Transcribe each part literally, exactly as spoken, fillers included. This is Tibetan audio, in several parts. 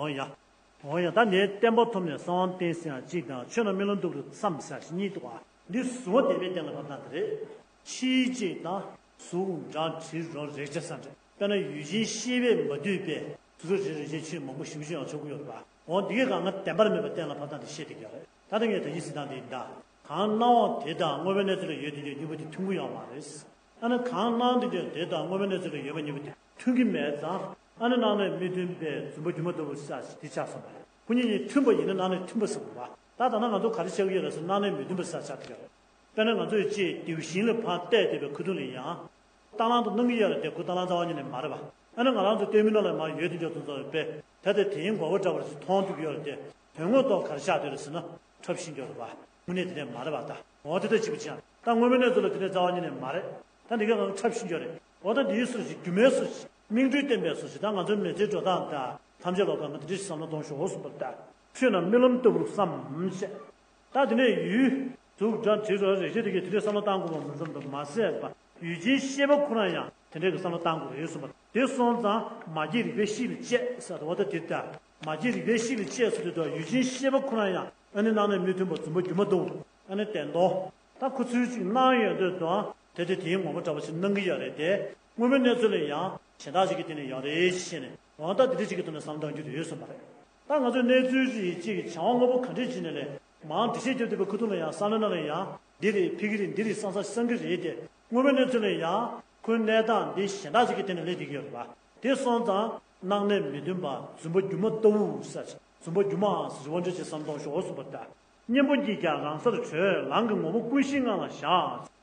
འོ་ཡ། འོ་ཡ། ད་ནས་བསྟན་པ་ཐོབ་ནས་གསང་བ་བསྟན་ཟེར་ཡང་གཅིག་དང་ཆོས་རྣམས་རྨི་ལམ་ལྟ་བུར་བསམ་ཟེར་ཡང་གཉིས་འདུག་ཨ། འདི་གཟུ་བ་བདེན་པའི་གཏན་ལ་ཕབ་སྟངས་དེ་རེད། ཕྱིའི་གཅིག་དང་གཟུགས་འདྲ་དྲི་རོ་རེག་བྱ་ས་འདྲ། དཔེར་ན་ཡུལ་ཅན་ཤེས་པས་མ་བསྡུས་པའི་གཟུགས་རེག་རེག་བྱའི་ཆོས་མང་པོ་ཞེ་པོ་ཅིག་ཡང་འཇོག་གི་ཡོད་རེད་པ། འོ་འདི་གའི་སྒང་ང་བདེན་པར་མེད་པ་གཏན་ལ་ཕབ་སྟངས་དེ་བཤད་བསྡད་ཀྱི་ཡོད་རེད། ད་ལྟ་ངས་ད་གིན་ཟེར་སྟངས་དེ་ཡིན་ད། གང་སྣང་བ་དེ་དང་དངོས་པོའི་གནས་ཚུལ་ལ་ཡོད་དེ་འདྲའི་གཉིས་པོ་དེ་མཐུན་གྱི་ཡོད་མ་རེད། ཨ་ནི་གང་སྣང་དེ་འདྲའི་དེ་དང་དངོས་པོའི་གནས་ཚུལ་ལ་ཡོད་པ་གཉིས་པོ་དེ་མཐུན་གྱི་མེད་ཙང་། ཨ་ནི་སྣང་གནས་མི་མཐུན་པའི་རྫུན་པ་སྒྱུ་མ་ལྟ་བུ་ས་དེ་ཆགས་སོང་བ་རེད། ཁོ་གཉིས་གཉིས་མཐུན་པ་ཡིན་ན་སྣང་གནས་མཐུན་པ་ཟེར་དགོས་པ། ད་ད་ལྟ་ང་ཚོ་ག་རེ་ཆགས་ཀྱི་ཡོད་རེད་ཟེར་ན་སྣང་གནས་མི་མཐུན་པ་ས་ཆགས་ཀྱི་ཡོད་རེད། དཔེར་ན་ང་ཚོས་ཅིག་ལྡེའུ་ཤིང་ལ་ཕར་བལྟས་བསྡད་པའི་ཁ་ཐུག་ལ་ཡང་། རྟ་གླང་དུ་སྣང་གི་ཡོད་རེད་དེ་ཁོ་རྟ་གླང་རྩ་བ་ཉིད་ནས་མ་རེད་པ། ཨ་ནི་ང་རང་ཚོ་ལྟད་མོའི་ནང་ལ་མར་ཡོད་དེ་འཇོག་ཚོད་ཚོད་པས་ད་ལྟ་དེ་ཡིན་དགོས་པ་འདྲ་བ་ཞིག་མཐོང་ཐུབ་ཀྱི་ཡོད་རེད་དེ། དོན་དངོས་ཐོག་ག་རེ་ཆགས་བསྡད་རེད་ཟེར་ན་འཁྲབ་ཤེས་ཀྱི་ཡོད་རེད་པ། དངོས་གནས་དེ་འདྲ་མ་རེད་པ་ད། འོ་དེ་ལྟ་ཅིག་པ་ཅི་ཡང་ད་དངོས་པོའི་གནས་ཚུལ་ལ་དེ་འདྲ་རྩ་བ་ཉིད་ནས་མ་རེད། ད་འདི་ག་ང་འཁྲབ་ཤེས་ཀྱི་ཡོད་རེད། འོ་ད་འདིའི་སུ་ཞིག་སྒྱུ་མའི་སུ་ཞིག་སྨིན་གྲོལ་བསྟན་པའི་སུ་ཞིག་ད་ང་ཚོའི་མི་ཚེའི་འགྲོ་སྟངས་དང་ཐམས་ཅད་ལོག་ག་ང་དེ་འདྲ་ཞིག་བསམ་བློ་གཏོང་ཤོག་འོ་གསུངས་པ་རེད་ད། ཆོས་རྣམས་རྨི་ལམ་ལྟ་བུར་བསམ་ཞེས། ད་དེ་ནས་ཡུལ། གཟུགས་སྒྲ་དྲི་རོ་རེག་བྱ་དེ་གའི་དེ་འདྲའི་བསམ་བློ་བཏང་དགོས་པ་མ་ཚོམ་དུ་མ་ཟད་པ་ཡུལ་ཅན་ཤེས་པ་ཁོ་རང་ཡང་དེ་འདྲའི་གི་བསམ་བློ་བཏང་དགོས་རེད་གསུངས་པ། དེ་སོང་ཙང་མ་སྐྱེས་རིག་པའི་གཤིས་ལ་དཔྱད་ཟེར་བ་ད་དེ་ལྟ། མ་སྐྱེས་རིག་པའི་གཤིས་ལ་དཔྱད་ཟེར་དུས་ད་ཡུལ་ཅན་ཤེས་པ་ཁོ་རང་ཡང་ཨ་ནི་སྣང་གནས་མི་མཐུན་པ་རྫུན་པ་སྒྱུ་མ་ལྟ་བུ་ཨ་ནི་བདེན་སྟོང་། ད་ཁོ་ཚོས་ཅིག་སྣང་ཡོང་དུས་དང་དེ་དེ་དེའི་ངོ་མ་འདྲ་བ་ཞིག་སྣང་གི་ཡོད་རེད་དེ། དངོས་པོའི་གནས་ཚུལ་ལ་ཡང་གཞན་དག་ཅིག་གི་སྟེང་ནས་ཡོད་རེད་ཅེས་ནས་འོ་ད་དེ་འདྲ་ཅིག་གི་ཐོག་ནས་བསམ་བློ་གཏོང་རྒྱུ་དེ་ཡོད་བསམ་པ་རེད། ད་ང་ཚོའི་གནས་ཚུལ་ཅིག་ཅིག་གི་བྱ་བ་དངོས་པོ་ག་འདྲས་ཅིག་ནས་ལས་མང་འགྲེལ་བཤད་རྒྱབ་བསྡད་པའི་ཁུ་ཐུག་ལ་ཡང་བསམ་བློ་ནང་ལ་ཡང་འདི་རེད་ཕ་གི་རེད་འདི་རེད་བསམ་བསམ་བསམ་གི་རེད་དེ། དངོས་པོའི་གནས་ཚུལ་ལ་ཡང་ཁོའི་གནས་སྟངས་འདི་གཞན་དག་ཅིག་གི་སྟེང་ནས་སླེབས་བསྡད་ཀྱི་ཡོད་རེད་པ། དེ་སོང་ཙང་སྣང་གནས་མི་མཐུན་པ་རྫུན་པ་སྒྱུ་མ་ལྟ་བུ་ཟེར། རྫུན་པ་སྒྱུ་མའམ་རི་བོ་འདྲ་ཅིག་བསམ་གཏོང་ཤོག་གསུངས་པ་ལྟར། གཉེན་པོ་གཉིས་ཀྱང་རང་སར་གྲོལ། ལང་གི་ངོ་བོ་ཀུན་གཞིའི་ངང་ལ་བཞག་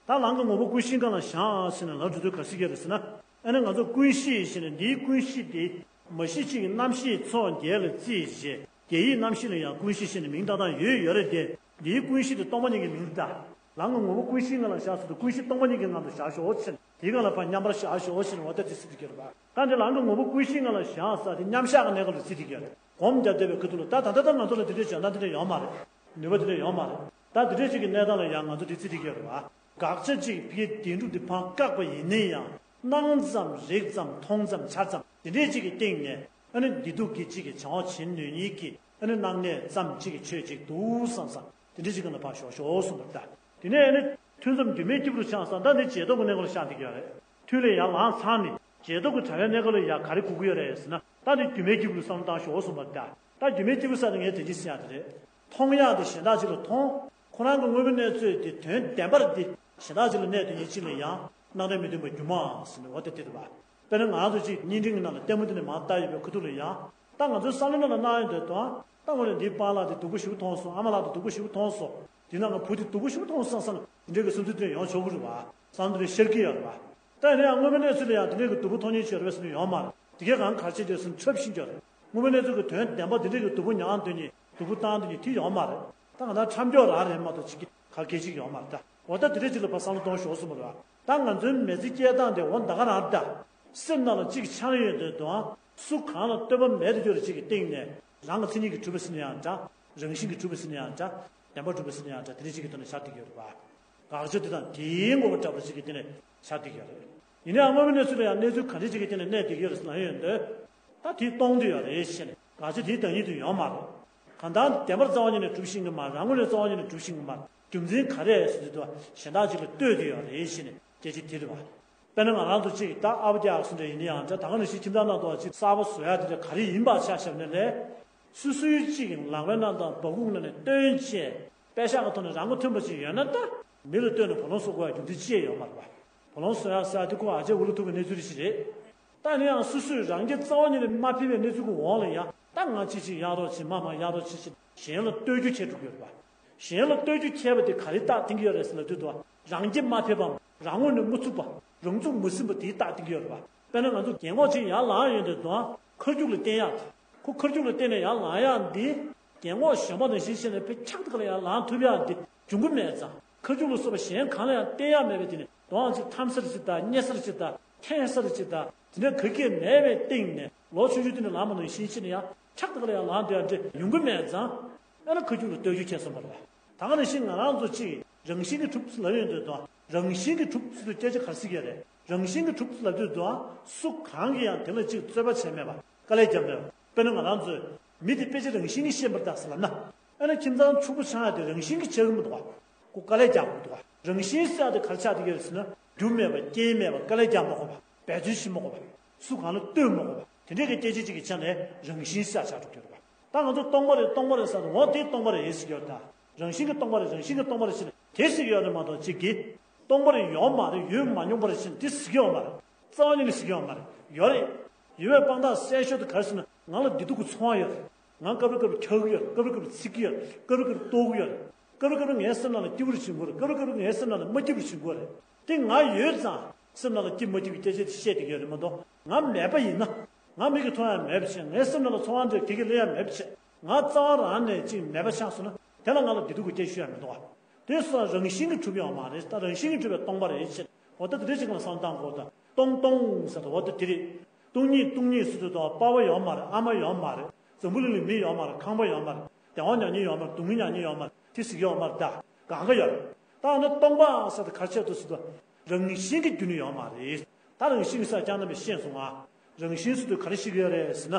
ད་ལང་གི་ངོ་བོ་ཀུན་གཞིའི་ངང་ལ་བཞག་ཟེར་ནས་ལབ་འགྲོ་དུས་ག་རེ་ཟེར་གྱི་རེད་ཟེར་ན། ཨ་ནི་ང་ཚོ་ཀུན་གཞི་ཞེས་ནས་འདིའི་ཀུན་གཞི་དེ་མ་གཞི་གཅིག་གི་རྣམ་ཤེས་ཚོགས་བརྒྱད་ལ་བརྩིས་རྗེས་བརྒྱད་ཡིག་རྣམ་ཤེས་ལ་ཡང་ཀུན་གཞི་ཞེས་ནས་མིང་བཏགས་སྟངས་ཡོད་ཡོད་རེད་དེ། འདིའི་ཀུན་གཞི་དེ་སྟོང་པ་ཉིད་ཀྱི་མིང་རེད་ད། ལང་གི་ངོ་བོ་ཀུན་གཞིའི་ངང་ལ་བཞག་ཟེར་དུས་ཀུན་གཞི་སྟོང་པ་ཉིད་ཀྱི་ངང་དུ་བཞག་ཤོག་ཟེར་ནས་དེའི་སྒང་ལ་ཕར་མཉམ་པར་བཞག་ཤོག་ཟེར་ནས་འོ་ད་དེ་ཟེར་གྱི་རེད་པ། ད་འདི་ལང་གི་ངོ་བོ་ཀུན་གཞིའི་ངང་ལ་བཞག་ཟེར་དེ་མཉམ་བཞག་གི་གནས་སྐབས་ལ་བརྩི་བསྡད་ཀྱི་རེད། སྒོམ་རྒྱབ་བསྡད་པའི་ཁུ་ཐུག་ལ་ད་ད་ལྟ་ད་ང་ཚོ་ལ་དེ་འདྲའི་འཇོན་ཐང་དེ་འདྲ་ཡོད་མ་རེད། ནུས་པ་དེ་འདྲ་ཡོད་མ་རེད། ད་དེ་འདྲའི་ཅིག་གི་གནས་སྟངས་ལ་ཡང་ང་ཚོ་དེ་བརྩི་བསྡད་ཀྱི་ཡོད་རེད་བ། དགག་བྱ་གཅིག་ཕ་གིའི་བདེན་གྲུབ་དེ་ཕར་བཀག་པ་ཡིན་ན་ཡང་སྣང་ཙམ་རེག་ཙམ་མཐོང་ཙམ་འཆར་ཙམ་དེ་འདྲའི་ཅིག་གི་སྟེང་ནས་ཨ་ནི་བདེ་སྡུག་གི་ཅིག་གི་བྱ་བ་བྱེད་ནུས་མཁན་གྱི་ཨ་ནི་སྣང་གནས་ཙམ་ཅིག་གི་ཆོས་ཅིག་འདུག་བསམ་བསམ་དེ་འདྲའི་ཅིག་གི་ནང་ཕར་ཞོག་ཞོག་གསུངས་པ་རེད་ད། དེ་ནས་ཨ་ནི་ཐུན་མཚམས་སྒྱུ་མའི་སྐྱེས་བུ་རུ་ཆགས་བསམ་ད་འདི་བྱེ་བྲག་གི་གནས་སྐབས་ལ་བཞག་བསྡད་ཀྱི་ཡོད་རེད། ཐུན་ལས་ཡར་ལངས་ཚར་ནས་བྱེ་བྲག་གི་དྲ་བའི་གནས་སྐབས་ལ་ཡང་ག་རེ་དགོས་ཀྱི་ཡོད་རེད་ཟེར་ན། ད་འདི་སྒྱུ་མའི་སྐྱེས་བུ་ལ་བསམ་བློ་བཏང་ཤོག་གསུངས་པ་འདྲ། ད་སྒྱུ་མའི་སྐྱེས་བུ་ཟེར་དེ་ངས་དེ་འདྲ་ཟེར་ཡག་དེ་རེད། མཐོང་ཡག་དེ་གཞན་དག་ཅིག་ལ་མཐོང་། ཁོ་རང་གི་དངོས་པོའི་གནས་ཚུལ་དེ་དོན་བདེན་པར་དེ་གཞན་དག་ཅིག་ལ་གནས་དེ་ཉིད་ཅིག་ལ་ཡང་སྣང་གནས་མི་མཐུན་པ་སྒྱུ་མའམ་ཟེར་ནས་འོ་དེ་དེ་རེད་པ། དཔེར་ན་ང་རང་ཚོ་ཅིག་བརྙན་འཕྲིན་གྱི་ནང་ལ་ལྟད་མོ་དེ་ནས་མར་ལྟ་ཡོད་པའི་ཁུ་ཐུག་ལ་ཡང་། ད་ང་ཚོའི་བསམ་བློའི་ནང་ལ་སྣང་ཡོང་དུས་དང་། ད་དངོས་གནས་འདིའི་པཱ་ལགས་དེ་སྡུག་པོ་ཞེ་པོ་མཐོང་སོང་། ཨ་མ་ལགས་དེ་སྡུག་པོ་ཞེ་པོ་མཐོང་སོང་། དེ་ནང་གི་བུ་དེ་སྡུག་པོ་ཞེ་པོ་མཐོང་སོང་བསམ་བསམ་དེ་འདྲའི་གི་བསམ་ཚུལ་དེ་ཡང་ཡོང་ཆོག་གི་རེད་བ། བསམ་བློ་དེ་འདྲ་ཤར་གྱི་ཡོད་རེད་བ། ད་ཡིན་ན་ཡང་དངོས་པོའི་གནས་ཚུལ་ལ་ཡང་དེ་འདྲའི་གི་སྡུག་པོ་མཐོང་མཁན་ཅིག་ཡོད་རེད་བས་ཟེར་ནས་ཡོད་མ་རེད། དེ་གའི་སྒང་ག་རེ་བྱེད་འདོད་ཟེར་ན་འཁྲབ་ཤེས་ཀྱི་ཡོད་རེད། དངོས་པོའི་གནས་ཚུལ་གྱི་དོན་བདེན་པ་དེ་འདྲའི་གི་སྡུག་པོ་མྱངས་འདོད་མཁན་སྡུག་པོ་བཏང་འདོད་མཁན་དེ་ཡོད་མ་རེད། ད་ང་ཚོ་འཁྲབ་སྐྱོར་རང་རེད་མ་གཏོགས་ཅིག་གི་ག་གེ་ཅིག་ཡོད་མ་རེད་ད། འོ་ད་དེ་འདྲ་ཅིག་ལ་ཕར་བསམ་བློ་གཏོང་ཤོག་གསུངས་པ་རེད་བ། ད་ང་ཚོའི་མི་ཚེ་སྐྱེལ་སྟངས་དེ་འོ་ད་ག་རང་རེད་ད། སེམས་ནང་ལ་གཅིག་འཆར་ཡོང་དུས་དང་། སུ་གང་ལ་ལྟོས་པ་མེད་དུ་གྱུར་ཅིག་གི་སྟེང་ནས་རང་གི་མཚན་ཉིད་ཀྱིས་གྲུབ་པ་ཟེར་ན་ཡང་འདྲ། རང་བཞིན་གྱིས་གྲུབ་པ་ཟེར་ན་ཡང་འདྲ། བདེན་པར་གྲུབ་པ་ཟེར་ན་ཡང་འདྲ་དེ་འདྲ་ཅིག་གི་ཐོག་ནས་འཆར་བསྡད་ཀྱི་ཡོད་རེད་བ། དགག་བྱ་དེ་དང་དེའི་ངོ་བོ་འདྲ་པོ་ཅིག་གི་སྟེང་ནས་འཆར་བསྡད་ཀྱི་ཡོད་རེད། ཡིན་ནའང་དངོས་པོའི་གནས་ཚུལ་ལ་ཡང་གནས་ཚུལ་ག་འདྲ་ཅིག་གི་སྟེང་ནས་གནས་བསྡད་ཀྱི་ཡོད་རེད་ཟེར་ན་ཡོང་དུས། ད་དེ་སྟོང་དུ་ཡོད་རེད་ཞེས་ནས་དགག་བྱ་དེའི་བདག་ཉིད་དུ་ཡོད་མ་རེད། གང་ལྟར་བདེན་པར་རྩ་བ་ཉིད་ནས་གྲུབ་ཤེས་ཀྱི་མ་རེད། རང་ངོས་ནས་རྩ་བ་ཉིད་ནས་གྲུབ་ཤེས་ཀྱི་མ་རེད། རྒྱུ་མཚན་ག་རེ་རེད་ཟེར་དུས་གཞན་དག་ཅིག་ལ་ལྟོས་ཏེ་ཡོད་རེད་ཞེས་ནས་སྐད་ཆ་དེ་རེད་བ། དཔེར་ན་ང་རང་ཚོ་གཅིག་ད་ཨ་བ་དེ་ཨག་སུ་འདྲ་ཡིན་ན་ཡང་འདྲ་ད་ག་ནང་བཞིན་ཁྱིམ་ཚང་ནང་དུ་གཅིག་གསར་པ་བཟོ་ཡག་དེ་འདྲ་ག་རེ་ཡིན་པ་ཆ་བཞག་ནས་ལས། སོ་སོའི་གཅིག་ལག་པའི་ནང་དང་སྦ་ཁུག་ནང་ནས་བཏོན་བྱས་པད་ཤག་གི་ཐོག་ནས་རང་མགོ་ཐོན་པ་ཅིག་ཡོད་ན་ད་མི་ལ་ལྟོས་ནས་བུ་ལོན་གསོག་དགོས་ཡག་རྒྱུ་མཚན་ཅི་ཡང་ཡོད་མ་རེད་བ། བུ་ལོན་གསོག་ཡག་ཟེར་ཡག་དེ་ཁོ་ཨ་ཅེ་འུ་ལ་ཐུག་པའི་གནས་ཚུལ་ཞིག་རེད། ད་ནི་ཡང་སོ་སོས་རང་རྒྱལ་རྩ་བ་ཉིད་ནས་མ་ཕེབས་པའི་གནས་ཚུལ་གྱི་འོག་ལ་ཡང་ད་ང་ཅི་ཅིག་ཡག་རོགས་བྱེད་མ་མ་ཡག་རོགས་བྱེད་ཅིག་གཞན་ལ་ལྟོས་རྒྱུ་ཁྱེར་འགྲོ་གི་ཡོད་རེད་བ། གཞན་ལ་ལྟོས་རྒྱུ་ཁྱེར་བ་དེ་ག་རེ་རྟགས་བསྟན་གྱི་ཡོད་རེད་ཟེར་ལབ་དུས་དུ་རང་རྒྱལ་མ་ཕེབས་པའམ་རང་ངོས་ནས་མ་ཚུགས་པ་རང་ཚུགས་མ་ཟིན་པ་དེའི་རྟགས་བསྟན་གྱི་ཡོད་རེད་བ། དཔེར་ན་ང་ཚོ་རྒན་གོག་ཅིག་ཡར་ལངས་ཡོང་དུས་དུའང་ཁ་རྒྱུག་ལ་བརྟེན་ཡག་དེ་ཁོ་ཁ་རྒྱུག་ལ་བརྟེན་ནས་ཡར་ལངས་ཡག་འདི་རྒན་གོག་གཞོན་པ་ནང་བཞིན་བྱས་ནས་དཔེ་འཁྱག་ཏག་ལ་ཡར་ལངས་ཐུབ་ཡག་འདི་འབྱུང་གི་མེད་ཙང་ཁ་རྒྱུག་ལ་སོགས་པ་གཞན་གང་ལ་ཡང་བརྟེན་ཡག་མེད་པའི་དེ་ནི་དུའང་ཅིག་འཐམ་སར་ཅིག་དང་བསྙེགས་སར་ཅིག་དང་འཐེན་སར་ཅིག་དང་དེ་འདྲ་ག་གེ་མེད་པའི་སྟེང་ནས་ལོ་ཆུང་ཆུང་དེ་ནས་ལངས་པ་ནང་བཞིན་བྱས་ནས་ཡང་འཁྱག་ཏག་ལ་ཡར་ལངས་སྡོད་ཡག་འདི་ཡོང་གི་མེད་ཙང་། ཨ་ནི་ཁ་རྒྱུག་ལ་ལྟོས་རྒྱུ་ཁྱེར་སོང་བ་རེད་བ། ད་ག་ནང་བཞིན་ང་རང་ཚོ་གཅིག་རང་བཞིན་གྱིས་གྲུབ་ཟེར་ལབ་ཡོང་དུས་དང་རང་བཞིན་གྱིས་གྲུབ་ཟེར་དུས་སྐད་ཆ་ག་རེ་ཟེར་གྱི་རེད། རང་བཞིན་གྱིས་གྲུབ་ཟེར་ལབ་དུས་དང་སུ་གང་གིས་ཡང་དེ་ལ་གཅིག་རྩོད་པ་བྱས་མེད་པ་དཀའ་ལས་བརྒྱབ་མེད་པ། དཔེར་ན་ང་རང་ཚོས་ མི་དེ་དཔེ་ཆ་རང་བཞིན་གྱིས་ཤེས་པར་གདའ་ཟེར་ལབ་ན། ཨ་ནི་ཁྱིམ་ཚང་ཕྱུག་པོ་ཆགས་ཡ་དེ་རང་བཞིན་གྱིས་ཆགས་ཀྱི་མི་འདུག་ག་ཁོ་དཀའ་ལས་རྒྱག་དགོས་འདུག་ག་རང་བཞིན་ཟེར་ཡ་དེ་ག་རེ་ཆགས་བསྡད་ཡོད་རེད་ཟེར་ན། རྒྱུ་མེད་པ་རྐྱེན་མེད་པ་དཀའ་ལས་རྒྱག་མ་དགོས་པ། འབད་བརྩོན་བྱེད་མ་དགོས་པ། སུ་གང་ལ་ལྟོས་མ་དགོས་པ། དེ་འདྲའི་གི་སྐད་ཆ་ཅིག་གི་ཆ་ནས་རང་བཞིན་ཟེར་ཡ་ཆགས་འགྲོ་གི་ཡོད་རེད་པ། ད་ང་ཚོ་སྟོང་པ་རེད་སྟོང་པ་རེད་ཟེར་དུས་འོ་དེ་སྟོང་པ་རེད་ཟེར་གྱི་ཡོད་རེད་ད། རང་བཞིན་གྱིས་སྟོང་པ་རེད་རང་བཞིན་གྱིས་སྟོང་པ་རེད་ཟེར་ནས་དེ་ཟེར་གྱི་ཡོད་རེད་མ་གཏོགས་གཅིག་གིས། སྟོང་པ་རེད་ཡོད་མ་རེད་ཡོད་མ་མྱོང་པ་རེད་ཟེར་ནས་དེ་ཟེར་གྱི་ཡོད་མ་རེད། རྩ་བ་ཉིད་ནས་ཟེར་གྱི་ཡོད་མ་རེད། ཡོད་རེད། ཡོད་པའི་དཔང་རྟགས་གསལ་ཤོས་དེ་ག་རེ་ཟེར་ན་ང་ལ་བདེ་སྡུག་གི་ཚོར་བ་ཡོད་རེད། ང་སྐབས་རེ་སྐབས་རེ་འཁྱག་གི་ཡོད་རེད། སྐབས་རེ་སྐབས་རེ་འཚིག་གི་ཡོད་རེད། སྐབས་རེ་སྐབས་རེ་ལྟོགས་ཀྱི་ཡོད་རེད། སྐབས་རེ་སྐབས་རེ་ངའི་སེམས་ནང་ལ་སྐྱིད་པོ་རེ་བྱུང་གི་ཡོད་རེད། སྐབས་རེ་སྐབས་རེ་ངའི་སེམས་ནང་ལ་མ་སྐྱིད་པོ་རེ་བྱུང་གི་ཡོད་རེད། དེ་ང་ཡོད་ཙང་སེམས་ནང་ལ་སྐྱིད་མ་སྐྱིད་ཀྱི་སྐད་ཆ་དེ་བཤད་བསྡད་ཀྱི་ཡོད་རེད་མ་གཏོགས་ང་མེད་པ་ཡིན་ན། ང་མིག་གིས་མཐོང་ཡ་མེད་པ་བྱས་ངའི་སེམས་ནང་ལ་ཚོར་བ་འདྲ་ག་གེ་སླེབས་ཡ་མེད་པ་བྱས་ང་རྩ་བ་རང་ནས་ཅིག་མེད་པ་ཆགས་སོང་ན་དེ་ལ་ང་ལ་བདེ་སྡུག་གི་སྐད་ཆ་ཤོད་ཡ་མི་འདུག་ག་དེ་སོང་རང་བཞིན་གྱིས་གྲུབ་ཡོད་མ་རེད། ད་རང་བཞིན་གྱིས་གྲུབ་པའི་སྟོང་པ་རེད་ཅེས། འོ་ད་དེ་འདྲ་ཅིག་ལ་བསམ་བློ་བཏང་དགོས་ད། སྟོང་སྟོང་ཟེར་ད་འོ་ད་དེ་རེད། སྟོང་ཉིད་སྟོང་ཉིད་ཟེར་དུས་ད་པ་ཕ་ཡོད་མ་རེད། ཨ་མ་ཡོད་མ་རེད། འཛམ་བུ་གླིང་ལ་མི་ཡོད་མ་རེད། ཁང་པ་ཡོད་མ་རེད། བདེ་བ་མྱོང་མཁན་ཡོད་མ་རེད། སྡུག་བསྔལ་མྱོང་མཁན་ཡོད་མ་རེད། དེ་ཟེར་གྱི་ཡོད་མ་རེད་ད། གང་ག་ཡོད་རེད། ད་འོ་ན་སྟོང་པ་ཟེར་ད་ག་རེ་བྱས་འདུག་ཟེར་དུས། རང་བཞིན་གྱིས་རྒྱུ་ནི་ཡོད་མ་རེད། ད་རང་བཞིན་གྱིས་ཟེར་ཀྱང་རྣམ་པས་ཤེས་སོང་ང་། རང་བཞིན་ཟེར་དུས་ག་རེ་ཤེས་ཀྱི་ཡོད་རེད་ཟེར་ན།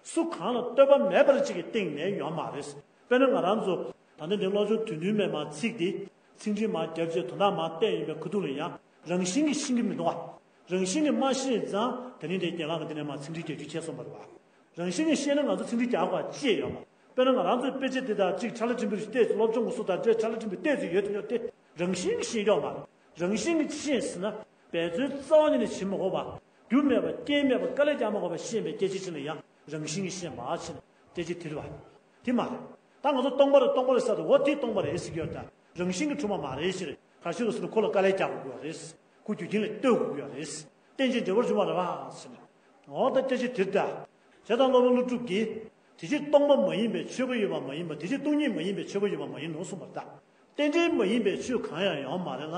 སུ་གང་ལ་ལྟོས་པ་མེད་པར་ཅིག་གི་སྟེང་ནས་ཡོད་མ་རེད། དཔེར་ན་ང་རང་ཚོ་ད་ལྟ་འདི་སློབ་སྦྱོང་དུས་ནུས་མེད་མ་ཚིག་འདི་ཚིག་འགྲེལ་མ་བརྒྱབ་རྗེས་དོན་དག་མ་བལྟས་ཡིན་པའི་ཁ་ཐུག་ལ་ཡང་རང་བཞིན་གྱིས་ཤེས་ཀྱི་མི་འདུག་ག་རང་བཞིན་གྱིས་མ་ཤེས་ཙང་དེ་རིང་འདིའི་རྒན་ལགས་ཀྱིས་འདི་ནས་མར་ཚིག་འགྲེལ་རྒྱག་རྒྱུ་བྱས་སོང་བ་རེད་བ། རང་བཞིན་གྱིས་ཤེས་ན་ང་ཚོ་ཚིག་འགྲེལ་རྒྱག་དགོས་ཅེས་ཡོད་མ་རེད། དཔེར་ན་ང་རང་ཚོའི་དཔེ་ཆ་འདི་དང་གཅིག་ཕྲ་ལ་ཕྲན་བུ་ཞིག་བལྟས་ཚེ་སློབ་སྦྱོང་གི་སུ་དང་འབྲེལ་ཕྲ་ལ་ཕྲན་བུ་བལྟས་ཚེ་ཡོད་དེ་ཡོད་དེ་རང་བཞིན་གྱིས་ཤེས་ཀྱི་ཡོད་མ་རེད། རང་བཞིན་གྱིས་ཤེས་ཟེར་ན་འབད་བརྩོན་རྩ་བ་ཉིད་ནས་བྱེད་མ་དགོས་པ། རྒྱུ་མེད་པ་རྐྱེན་མེད་པ་དཀའ་ལས་རྒྱག་མ་དགོས་པ་ཤེས་པའི་སྐད་ཆ་ཅིག་ལ་ཡང་རང་བཞིན་གྱིས་ཤེས་པ་ཕྱིན་སྐད་ཆ་དེ་རེད་བ། དེ་མ་རེད། ད་ང་ཚོ་སྟོང་པ་རེད་སྟོང་པ་རེད་ཟེར་དུས་འོ་དེ་སྟོང་པ་རེད་ཟེར་གྱི་ཡོད་ད། རང་བཞིན་གྱིས་གྲུབ་པ་མ་རེད་ཟེར། ག་ཤེད་རུ་ཟེར་ན་ཁོ་ལ་དཀའ་ལས་རྒྱག་དགོས་ཀྱི་ཡོད་རེད། ཁོ་རྒྱུ་རྐྱེན་ལ་ལྟོས་དགོས་ཀྱི་ཡོད་རེད། རྟེན་ཅིང་འབྲེལ་བར་འབྱུང་བ་རེད་བ་ཟེར་ནས། འོ་ད་སྐད་ཆ་དེ་རེད་ད། བྱས་ཙང་སློབ་དཔོན་ཀླུ་སྒྲུབ་ཀྱིས། དེ་ཕྱིར་སྟོང་པ་མ་ཡིན་པའི་ཆོས་འགའ་ཡོད་པ་མ་ཡིན་པ་དེ་ཕྱིར་སྟོང་ཉིད་མ་ཡིན་པའི་ཆོས་འགའ་ཡོད་པ་མ་ཡིན་ནོ་གསུངས་པ་རེད་ད། རྟེན་འབྲེལ་མ་ཡིན་པའི་ཆོས་གང་ཡང་ཡོད་མ་རེད་ལ།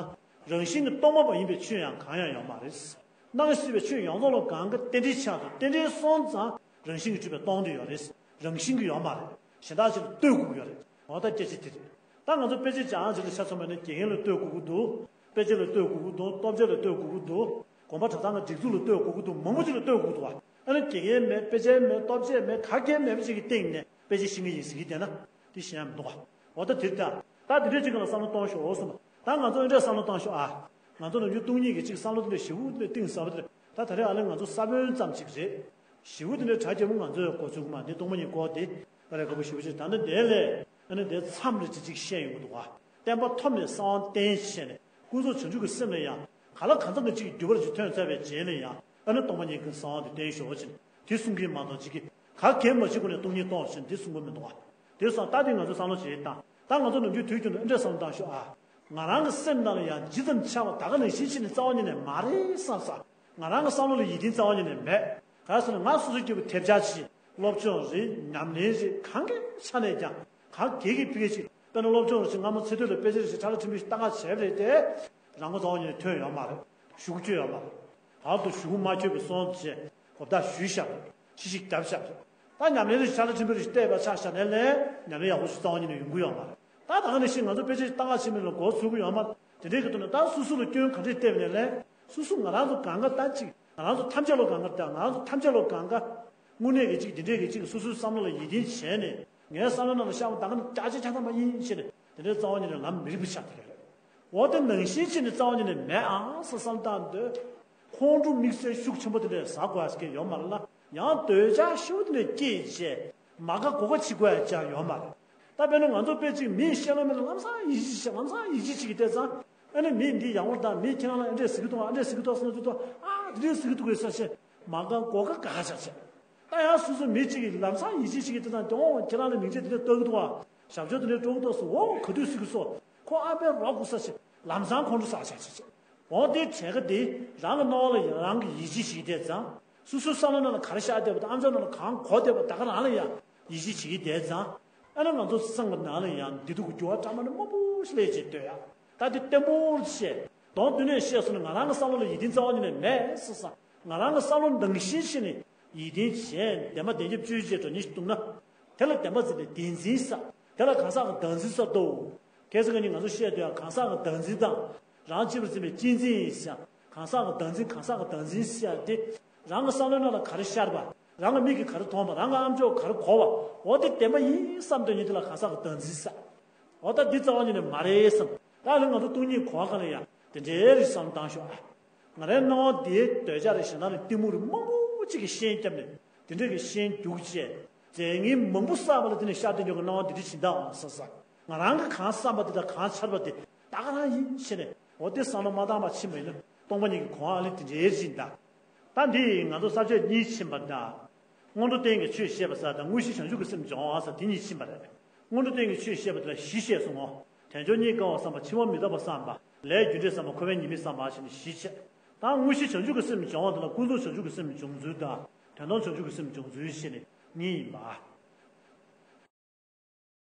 རང་བཞིན་གྱིས་སྟོང་པ་མ་ཡིན་པའི་ཆོས་ཡང་གང་ཡང་ཡོད་མ་རེད། སྣང་སྲིད་པའི་ཆོས་ཡོངས་རྫོགས་ལ་གང་ག་རྟེན་འབྲེལ་ཆགས་འདུག་རྟེན་འབྲེལ་སོང་ཙང་རང་བཞིན་གྱིས་གྲུབ་པའི་སྟོང་དེ་ཡོད་རེད། རང་བཞིན་གྱིས་ཡོད་མ་རེད། གཞན་དག་ཅིག་ལ་ལྟོས་དགོས་ཀྱི་ཡོད་རེད། འོ་ད་སྐད་ཆ་དེ་རེད། ད་ང་ཚོ་དཔེ་ཆ་སྦྱང་ཅིག་ལ་ཆ་མཚོན་པ་ཡིན་ན་དགེ་རྒན་ལ་ལྟོས་དགོས་ཀྱི་འདུག་དཔེ་ཆ་ལ་ལྟོས་དགོས་ཀྱི་འདུག་སྟོབས་ཆེ་ལ་ལྟོས་དགོས་ཀྱི་འདུག་དགོན་པ་གྲྭ་ཚང་གི་སྒྲིག་འཛུགས་ལ་ལྟོས་དགོས་ཀྱི་འདུག་མང་པོ་ཅིག་ལ་ལྟོས་དགོས་ཀྱི་འདུག་ཨ་ནི་དགེ་རྒན་མེད་དཔེ་ཆ་མེད་སྟོབས་ཆེ་མེད་ག་གེ་མེད་པ་ཅིག་གི་སྟེང་ནས་དཔེ་ཆ་ཤེས་ཀྱི་ཡིན་ཟེར་གྱི་བསྡད་ན། དེ་ཤེས་ཡ་མི་འདུག་ག་འོ་ད་དེ་ལྟ། ད་དེ་འདྲས་ཅིག་ལ་བསམ་བློ་གཏོང་ཤོག་འོ་གསུངས་པ། ད་ང་ཚོ་འདི་འདྲས་བསམ་བློ་གཏོང་ཤོག་ཨ། ང་ཚོ་ནམ་རྒྱུན་སྟོང་ཉིད་ཀྱི་ཅིག་བསམ་བློ་དེ་འདྲས་ཞེ་པོ་དེ་འདྲས་གཏིང་ཟབ་པོ་དེ་འདྲས་ད་ད་རེས་ཨ་ལས་ང་ཚོ་ས་བོན་ཙམ་ཅིག་རེད། ཞེ་པོ་དེ་འདྲས་གྲ་རྒྱས་པོ་ང་ཚོས་གོ་ཚུགས་ཀྱི་མ་འདི་སྟོང་པ་ཉིད་སྐོར་དེ་ཨ་ལས་དགའ་པོ་ཞེ་པོ་ཅིག་ད་ནི་དེ་ལས་ཨ་ནི་དེ་མཚམས་རེ་ཅིག་ཅིག་བཤད་ཡོང་གི་འདུག་ག་བསྟན་པ་ཐོབ་ནས་གསང་བ་བསྟན་བྱས་ནས་ཀུན་རྫོབ་བྱང་ཆུབ་ཀྱི་སེམས་ལ་ཡང་ག་ལ་གང་འཚམ་གྱི་ཅིག་འགྱུར་བ་ཅིག་ཐོན་ཚར་བའི་རྗེས་ལ་ཡང་ཨ་ནི་སྟོང་པ་ཉིད་ཀྱི་གསང་བ་དེ་བསྟན་ཤོག་ཅིག་དེ་གསུང་གིན་མ་གཏོགས་ཅིག་གི་ག་གེ་མ་བྱེད་སྒོ་ནས་སྟོང་ཉིད་སྟོང་ཞེས་འདི་གསུང་གི་མི་འདུག་ག་དེ་སོང་ད་དེ་ང་ཚོ་བསམ་བློ་བྱེད་དང་ད་ང་ཚོ་ནམ་རྒྱུན་དུས་རྒྱུན་དུ་ཨེ་འདྲས་བསམ་བློ་བཏང་ཤོག་ཨ། ང་རང་གི་སེམས་ནང་ལ་ཡང་ཇི་ཙམ་འཆར་བ་ད་ག་ནང་བཞིན་ཕྱིན་ནས་རྩ་བ་ཉིད་ནས་མ་རེད་བསམ་ས། ང་རང་གི་བསམ་བློ་ལ་ཡིད་བརྟན་རྩ་བ་ཉིད་ནས་མེད། ག་རེ་ཟེར་ན་ང་སོ་སོའི་སྐྱེས་བུ་ཐེབས་ཆག་ཆེ། སློབ་སྦྱོང་རེད་ཉམས་ལེན་རེད་གང་གི་ཆ་ནས་ཀྱང་ག་གེ་གི་ཕི་གེ་ཅིག་དཔེར་ན་སློབ་སྦྱོང་རེད་ཅིག་སྔ་མོ་ཚེ་སྟོད་ལ་དཔེ་ཆ་རེ་ཞིག་ཁྲ་ལ་ཁྲིམས་ཕུ་ཞིག་ལྟ་ག་བྱས་པ་རེད་དེ། རང་མགོ་རྩ་བ་ཉིད་ནས་ཐོན་ཡོད་མ་རེད། གཞུག་གུ་བསྐྱོད་ཡོད་མ་རེད། བར་དུ་གཞུག་གུ་མ་བསྐྱོད་པའི་སོང་བྱས་གོ་བརྡ་ཞུས་བཞག་རེད། ཕྱི་ཞིག་བརྒྱབ་བཞག་རེད། ད་ཉམས་ལེན་རེ་ཞིག་ཁྲ་ལ་ཁྲིམས་ཕུ་རེ་ཞིག་བལྟས་པ་ཆ་བཞག་ནས་ལས་ཉམས་ལེན་ཡག་པོ་ཞིག་རྩ་བ་ཉིད་ནས་ཡོང་གི་ཡོད་མ་རེད། ད་ད་ག་ནང་བཞིན་ང་ཚོ་དཔེ་ཆ་ཞིག་ལྟ་ག་ཕྱིན་པ་ལ་མགོ་ཚོས་ཀྱི་ཡོད་མ་རེད། དེ་འདྲའི་གི་ཐོག་ནས་ད་སོ་སོ་ལ་སྐྱོན་ག་འདྲས་བལྟས་པ་ནས་ལས་སོ་སོ་ང་རང་ཚོ་གང་ག་ད་ཅིག་ང་རང་ཚོ་ཐམས་ཅད་ལོ་གང་ག་ད་ང་རང་ཚོ་ཐམས་ཅད་ལོ་གང་ག་དངོས་གནས་ཀྱི་ཅིག་དེ་འདྲའི་གི་ཅིག་སོ་སོའི་བསམ་བློ་ལ་ཡིད་བརྟན་བྱས་ནས་ངའི་བསམ་བློ་ནང་ལ་ཤར་བ་ད་ག་ནི་ཅག་ཅག་ཆགས་ཐབས་མ་ཡིན་ཞེས་ནས་དེ་འདྲའི་རྩ་བ་ཉིད་ནས་ལམ་མི་རིག་པ་ཆགས་ཐུབ་ཀྱི་རེད། འོ་དེ་ནང་བཞིན་བྱས་ནས་རྩ་བ་ཉིད་ནས་མེད་ཨང་ཟེར་བསམ་བཏང་དུས། ཁོང་ཁྲོ་དམིགས་བསལ་ཤུགས་ཆེན་པོ་དེ་འདྲས་ཟ་དགོས་ཡ་ཟེར་མཁན་ཡོད་མ་རེད་ལ། ཡང་འདོད་ཆགས་ཤུགས་དེ་འདྲས་སྐྱེས་བྱས་མ་དགའ་མགོ་དགའ་བྱེད་དགོས་ཡ་ཅང་ཡོད་མ་རེད། ད་དཔེར་ན་ང་ཚོ་དཔེ་གཅིག་མིས་བཤད་ལ་མེད་ལ་ལམ་སང་ཡིད་ཆེས་བྱེད་ལམ་སང་ཡིད་ཆེས་བྱེད་ཀྱི་བལྟས་ཙང་། ཨ་ནི་མིས་འདི་ཡག་པོ་དང་མིས་ཁྱེད་རང་ལ་ཨ་འདྲས་ཟེར་གི་འདུག་ཨ་འདྲས་ཟེར་གི་འདུག་ཟེར་ན་དུས་ཐོག་ཨ་འདི་འདྲས་ཟེར་གི་འདུག་གས་ཟེར་བྱས་མ་དགའ་མགོ་དགའ་དགའ་བྱས་བྱས། ད་ཡང་སོ་སོ་མི་གཅིག་གིས་ལམ་སང་ཡིད་ཆེས་བྱེད་ཀྱི་བལྟས་ཙང་དེ་འོང་ཁྱེད་རང་ལ་མིང་ཆད་འདི་འདྲས་བཏགས་གི་འདུག་ཨ། ཞབས་ཞུ་དེ་འདྲས་སྤྲོ་གི་འདུག་ཟེར་འོ་ག་དུས་ཟེར་གི་སོ། ཁོ་ཨ་ཕའི་རོགས་དགོས་ས་ཆེ། ལམ་སང་ཁོང་ཁྲོ་ཟ་ཆ་ཆེ་ཆེ། འོ་དེ་བྱས་ག་དེ་རང་གི་རྣ་བ་ལ་ཡང་རང་གི་ཡིད་ཆེས་ཤིག་བསྡད་ཙང་། སོ་སོའི་བསམ་བློ་ནང་ལ་ག་རེ་ཤར་བསྡད་པ་དང་ཨ་མཆོག་ནང་ལ་གང་གོ་བསྡད་པ་ད་ག་རང་ལ་ཡང་ཡིད་ཆེས་བྱེད་ཀྱི་བསྡད་ཙང་། ཨ་ནི་ང་ཚོ་སེམས་ཀྱི་ནང་ལ་ཡང་བདེ་སྡུག་གི་འགྱུར་བ་འདྲ་མི་འདྲ་མང་པོ་ཞིག་སླེབས་བྱས་སྡོད་ཡ། ད་དེ་བརྟན་པོར་བཤད། དོན་དུ་ནས་བཤད་སོང་ན་ང་རང་གི་བསམ་བློ་ལ་ཡིད་བརྟན་རྩ་བ་ཉིད་ནས་མེད་ཟེར་ཙང་། ང་རང་གི་བསམ་བློ་ནང་བཞིན་བྱས་ནས་ཡིད་བརྟན་བྱས་བདེན་པ་བདེན་རྐྱང་སྤྱོད་བྱས་འགྲོ་ཉེན་ཞིག་འདུག་ན། དེ་ལ་བདེན་པ་ཟེར་ཏེ་བདེན་འཛིན་ས། དེ་ལ་གང་ཟག་གི་བདག་འཛིན་ས་འདུག་གལ་སྲིད་ང་གཉིས་ང་ཚོ་བཤད་དུས་ཡང་གང་ཟག་གི་བདག་འཛིན་དང་། རང་གཅེས་པར་འཛིན་པའི་གཅེས་འཛིན་ཡིན་ཟེར་ཡང་། གང་ཟག་གི་བདག་འཛིན་གང་ཟག་གི་བདག་འཛིན་ཟེར་ཡ་དེ། རང་གི་བསམ་བློའི་ནང་ལ་ག་རེ་ཤར་བ། རང་གི་མིག་གིས་ག་རེ་མཐོང་བ། རང་གི་ཨམ་ཅོག་ག་རེ་གོ་བ། འོ་དེ་བདེན་པ་ཡིན་བསམ་དོན་ཉིད་དེ་ལ་གང་ཟག་གི་བདག་འཛིན་ས། འོ་ད་འདི་རྩ་བ་ཉིད་ནས་མ་རེད་བསམ། ད་ལན་ང་ཚོ་སྟོང་ཉིད་གོ་བ་ག་ལ་ཡང་དེ་འདྲའི་རིགས་བསམ་བཏང་ཤོག་ཨ། ང་རའི་སྣང་བ་འདིའི་འདོད་ཆགས་རེད་གཞན་དག་ནས་གཏི་མུག་རེད་མང་པོ་གཅིག་གིས་ཤན་བརྒྱབ་ནས་དེ་འདྲ་གི་ཤན་རྒྱུག་བྱས། རྫས་ངན་མང་པོ་བསགས་པ་ལ་དེ་ནས་ཤར་དེ་འཇོག་གི་སྣང་བ་འདི་འདྲ་བྱིན་དང་འོང་ས་ས། ང་རང་གི་གང་བསམ་པ་དེ་དང་གང་འཆར་བ་དེ་ད་ག་རང་ཡིན་ཞེས་ནས་འོ་དེ་བསམ་བློ་མ་བཏང་བ་ཕྱིན་པ་ཡིན་ན་སྟོང་པ་ཉིད་ཀྱི་གོ་འཕང་ཨ་ལི་དེ་འདྲའི་ཕྱིན་ད། ད་འདི་ང་ཚོ་ས་བཅད་གཉིས་ཕྱིན་པ་འདྲ། སྔོན་འགྲོ་རྟེན་གྱི་ཆོས་བཤད་པ་ས་དང་དངོས་གཞི་བྱང་ཆུབ་ཀྱི་སེམས་སྦྱོང་བ་ས་དེ་གཉིས་ཕྱིན་པ་རེད། སྔོན་འགྲོ་རྟེན་གྱི་ཆོས་བཤད་པ་དེ་ལ་བཞི་བཤད་སོང་ངོ་། དལ་འབྱོར་རྙེད་དཀའ་བ་བསམ་པ། འཆི་བ་མི་རྟག་པ་བསམ་པ། ལས་རྒྱུ་འབྲས་བསམ་པ། འཁོར་བའི་ཉེས་དམིགས་བསམ་པ་ཞེས་ནས་བཞི་བཤད། ད་དངོས་གཞི་བྱང་ཆུབ་ཀྱི་སེམས་སྦྱོང་བ་དེ་ལ་ཀུན་རྫོབ་བྱང་ཆུབ་ཀྱི་སེམས་སྦྱོང་ཚུལ་དང་། དོན་དམ་བྱང་ཆུབ་ཀྱི་སེམས་སྦྱོང་ཚུལ་ཞེས་ནས་གཉིས་ཡིན་པ།